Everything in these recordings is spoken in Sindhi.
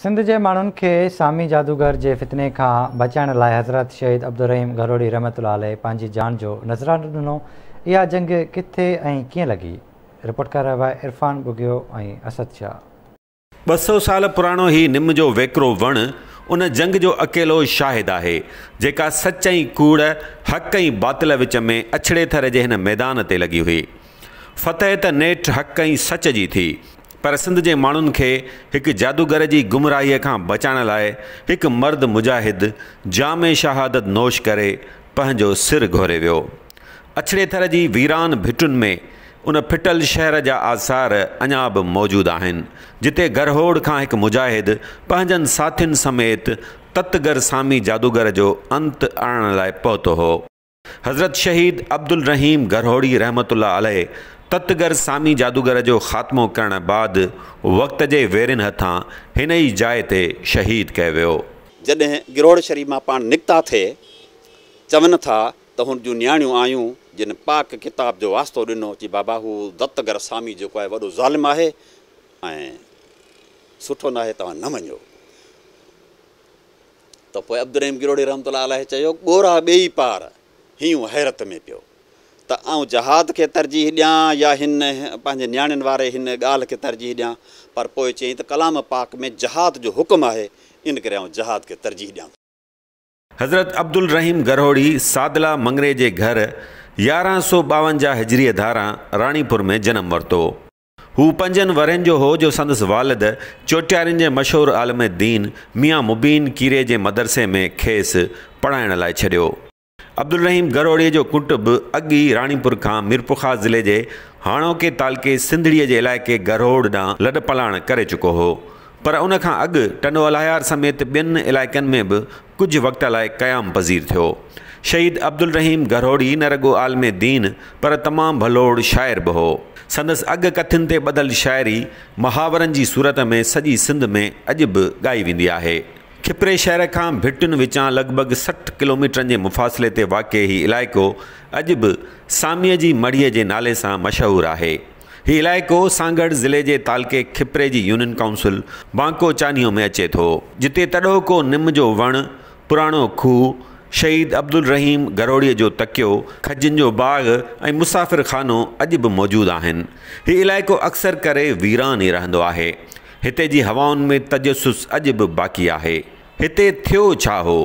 سنڌ جي ماڻهن کي سامي جادوگر جي فتني کان بچائڻ لاء حضرت شهيد عبدالرحيم گرهوڙي رحمة الله عليه پنهنجي جان جو نذرانو ڏنو. اها جنگ ڪٿي ۽ ڪيئن لڳي؟ رپورٽ ڪري رهيو آهي عرفان ٻگهيو ۽ اسد شاهه. 200 سال پراڻو هي نم جو ويڪرو وڻ ان جنگ جو اڪيلو شاهد آهي، جيڪا سچ ۽ ڪوڙ، حق ۽ باطل وچ ۾ اڇڙي ٿر جي هن ميدان تي لڳي هئي. فتح ته نيٺ حق ۽ سچ جي ٿي، پر سنڌ جي ماڻهن کي هڪ جادوگر جي گمراهيء کان بچائڻ لاء هڪ مرد مجاهد جام شهادت نوش ڪري پنهنجو سر گهوري ويو. اڇڙي ٿر جي ويران ڀٽن ۾ ان ڦٽل شهر جا آثار اڃا به موجود آهن، جتي گرهوڙ کان هڪ مجاهد پنهنجن ساٿين سميت تتگر سامي جادوگر جو انت آڻڻ لاء پهتو هو. حضرت شهيد عبدالرحيم گرهوڙي رحمة الله عليه تتگر سامي جادوگر جو خاتمو ڪرڻ بعد وقت جي ويرين هٿان هن ئي جاء تي شهيد ڪيو ويو. جڏهن گرهوڙ شريف مان پاڻ نڪتا ٿي، چون ٿا ته هن جون نياڻيون آيون، جن پاڪ ڪتاب جو واسطو ڏنو، چي بابا هو دتگر سامي جيڪو آهي وڏو ظالم آهي ۽ سٺو ناهي توهان نه وڃو. ته پوء عبدالرحيم گرهوڙي رحمة الله عليه چيو، ڳورا ٻيئي پار، هينئون حيرت ۾ پيو ته آئون جهاد کي ترجيح ڏيان يا هن پنهنجي نياڻين واري هن ڳالهه کي ترجيح ڏيان، پر پوء چيائين ته ڪلام پاڪ ۾ جهاد جو حڪم آهي، ان ڪري آئون جهاد کي ترجيح ڏيان ٿو. حضرت عبدالرحيم گرهوڙي سادلا مڱري جي گهر 1152 هجريء ڌاران راڻيپور ۾ جنم ورتو. هو پنجن ورهين جو هو جو سندس والد چوٽيارين جي مشهور عالم دين ميان مبين ڪيريي جي مدرسي ۾ کيس پڙهائڻ لاء ڇڏيو. عبدالرحيم گرهوڙيء جو ڪٽنب اڳ ئي راڻيپور کان ميرپورخاص ضلعي جي هاڻوڪي تعلقي سنڌڙيء جي علائقي گرهوڙ ڏانهن لڏپلاڻ ڪري چڪو هو. پر ان کان اڳ ٽنڊو الهيار سميت ٻين علائقن ۾ به ڪجهه وقت لاء قيام پذير ٿيو. شهيد عبدالرحيم گرهوڙي نه رڳو عالم دين پر تمام ڀلوڙ شاعر به هو. سندس اڳ ڪٿين تي ٻڌل شاعري محاورن جي صورت ۾ سڄي سنڌ ۾ اڄ به ڳائي ويندي آهي. کپري شهر کان ڀٽن وچان لڳ ڀڳ 60 ڪلوميٽرن جي مفاصلي تي واقع هي علائقو اڄ به ساميء جي مڙهيء جي نالي سان مشهور آهي. هي علائقو سانگهڙ ضلعي جي تعلقي کپري جي يونين ڪائونسل بانڪو چانهيو ۾ اچي ٿو، جتي تڏهوڪو نم جو وڻ، پراڻو کوهه، شهيد عبدالرحيم گرهوڙيء جو تڪيو، کجين جو باغ ۽ مسافر خانو اڄ به موجود آهن. هي علائقو اڪثر ڪري ويران ئي رهندو آهي. هتي جي هوائن ۾ تجسس اڄ به باقي آهي. هتي ٿيو ڇا هو؟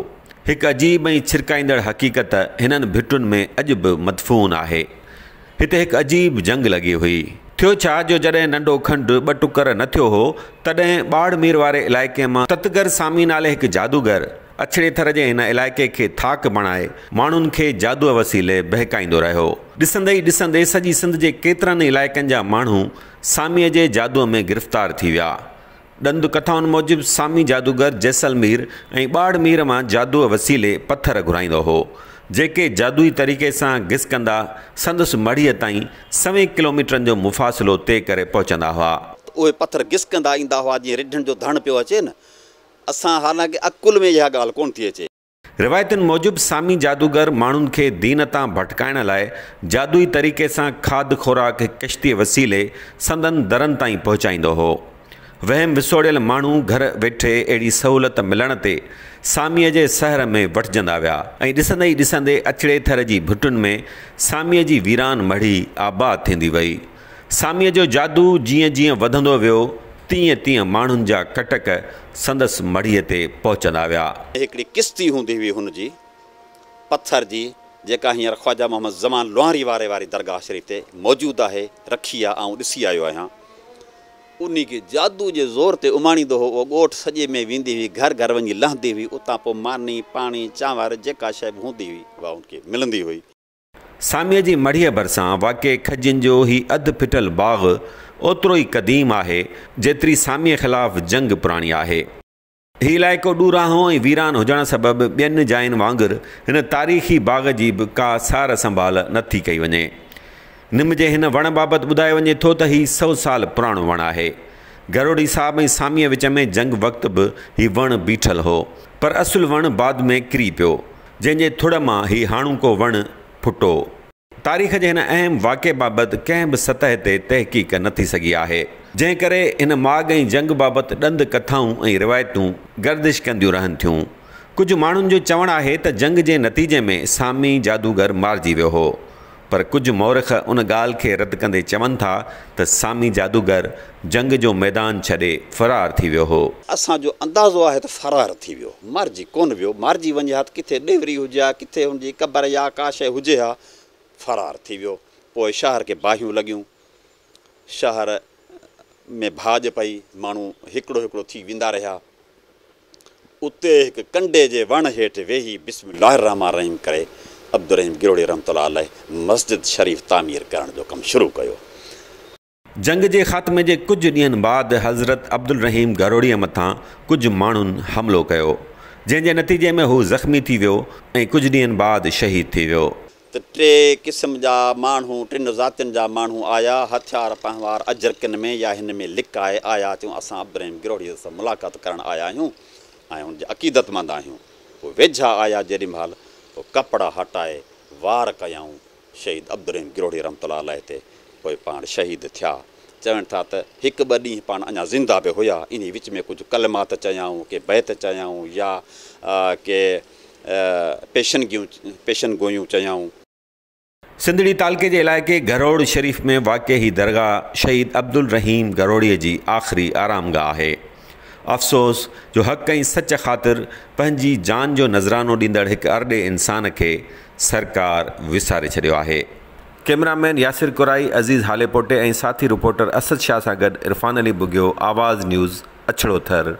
هڪ عجيب ۽ ڇرڪائيندڙ حقيقت هنن ڀٽن ۾ اڄ به مدفون آهي. هتي هڪ عجيب جنگ لڳي هئي. ٿيو ڇا جو جڏهن ننڍو کنڊ ٻه ٽڪر نه ٿيو هو، تڏهن ٻاڙمير واري علائقي مان تتگر سامي نالي هڪ جادوگر اڇڙي ٿر جي هن علائقي کي ٿاڪ بڻائي ماڻهن کي جادوء وسيلي بهڪائيندو رهيو. ڏسندي ئي ڏسندي سڄي سنڌ جي ڪيترن ئي علائقن جا ماڻهو ساميء جي جادوء ۾ گرفتار ٿي ويا. ڏند ڪٿائن موجب سامي جادوگر جيسلمير ۽ ٻاڙمير مان جادوء وسيلي پٿر گهرائيندو هو، جيڪي جادوئي طريقي سان گسڪندا سندس مڙهيء تائين سوين ڪلوميٽرن جو مفاصلو طئي ڪري پهچندا هئا. ته اهي پٿر گسڪندا ايندا هئا جيئن رڍن جو ڌڻ پيو اچي نه. اسان حالانڪه عقل ۾ اها ڳالهه ڪونه ٿي اچي. روايتن موجب سامي جادوگر ماڻهن کي دين تان ڀٽڪائڻ لاء جادوئي طريقي سان کاڌ خوراڪ هڪ ڪشتيء وسيلي سندن درن تائين پهچائيندو هو. وهم وسوڙيل ماڻهو گهر ويٺي اهڙي سهولت ملڻ تي ساميء جي سحر ۾ وٺجندا ويا ۽ ڏسندي ئي ڏسندي اڇڙي ٿر جي ڀٽن ۾ ساميء جي ويران مڙهي آباد ٿيندي وئي. ساميء جو جادو جيئن جيئن وڌندو ويو، تيئن تيئن ماڻهن جا ڪٽڪ سندس مڙهيء تي پهچندا ويا. هڪڙي ڪشتي هوندي هئي هن جي، پٿر جي، جيڪا هينئر خواجه محمد زمان لوهاري واري واري درگاهه شريف تي موجود آهي، رکي آ، آئون ڏسي آيو آهيان. انهي کي جادو جي زور تي اماڻيندو هو، اهو ڳوٺ سڄي ۾ ويندي هئي، گهر گهر وڃي لهندي هئي، اتان پوء ماني، پاڻي، چانور، جيڪا شيء به هوندي هئي، اها هن کي ملندي هئي. ساميء جي مڙهيء ڀرسان واقع کجين جو هي اڌ ڦٽل باغ اوترو ئي قديم آهي، جيتري ساميء خلاف جنگ پراڻي آهي. هي علائقو ڏورانهون ۽ ويران هجڻ سبب ٻين جاين وانگر هن تاريخي باغ جي به ڪا سار سنڀال نه ٿي ڪئي وڃي. نم جي هن وڻ بابت ٻڌايو وڃي ٿو ته هي سئو سال پراڻو وڻ آهي. گرهوڙي صاحب ۽ ساميء وچ ۾ جنگ وقت به هي وڻ بيٺل هو، پر اصل وڻ بعد ۾ ڪري پيو. جنهن جي ٿڙ مان هي هاڻوڪو وڻ ڦٽو. تاريخ جي هن اهم واقعي بابت ڪنهن به سطح تي تحقيق نه ٿي سگهي آهي. جنهن ڪري هن ماڳ ۽ جنگ بابت ڏند ڪٿائون ۽ روايتون گردش ڪنديون رهن ٿيون. ڪجهه ماڻهن جو چوڻ آهي ته جنگ جي نتيجي ۾ سامي جادوگر مارجي ويو هو. پر ڪجهه مورخ ان ڳالهه کي رد ڪندي چون ٿا ته سامي جادوگر جنگ جو ميدان ڇڏي فرار ٿي ويو هو. اسان جو اندازو آهي ته فرار ٿي ويو، مارجي ڪونه ويو، مارجي وڃي ها ته ڪٿي ڏيوري هجي ها، ڪٿي هن جي قبر يا ڪا شيء هجي ها، فرار ٿي ويو. پوء شهر کي باهيون لڳيون، شهر ۾ ڀاڄ پئي، ماڻهو هڪڙو هڪڙو ٿي ويندا رهيا. اتي هڪ ڪنڊي جي وڻ هيٺ ويهي بسم الله الرحمٰن الرحيم ڪري عبدالرحيم گروهڙي رحمة الله عليه مسجد شريف تعمير ڪرڻ جو ڪم شروع ڪيو. جنگ جي خاتمي جي ڪجهه ڏينهن بعد حضرت عبدالرحيم گروهڙيء مٿان ڪجهه ماڻهن حملو ڪيو، جنهن جي نتيجي ۾ هو زخمي ٿي ويو ۽ ڪجهه ڏينهن بعد شهيد ٿي ويو. ته ٽي قسم جا ماڻهو، ٽن ذاتين جا ماڻهو آيا، هٿيار پنهوار اجرڪن ۾ يا هن ۾ لڪائي آيا، چيون اسان عبدالرحيم گروهڙيء سان ملاقات ڪرڻ آيا آهيون ۽ ان جا عقيدتمند آهيون. پوء ويجها آيا جيڏي مهل پوء ڪپڙا هٽائي وار ڪيائون شهيد عبدالرحيم گروهڙي رحمة الله عليه تي، پوء پاڻ شهيد ٿيا. چون ٿا ته هڪ ٻه ڏينهن پاڻ اڃا زنده به هيا، انهي وچ ۾ ڪجهه ڪلمات چيائون، ڪي بيت چيائون يا ڪي پيشنگيون، پيشن گوئيون، چيائون. سنڌڙي تعلقي جي علائقي گهروڙ شريف ۾ واقع هي درگاهه شهيد عبدالرحيم گهروڙيء جي آخري آرامگاهه آهي. افسوس جو حق ۽ سچ خاطر پنهنجي جان جو نذرانو ڏيندڙ هڪ ارڏي انسان کي سرڪار وساري ڇڏيو آهي. ڪئميرا مين ياسر ڪورائي، عزيز هاليپوٽي ۽ ساٿي رپورٽر اسد شاهه سان گڏ عرفان علي ٻگهيو، آواز نيوز، اڇڙو ٿر.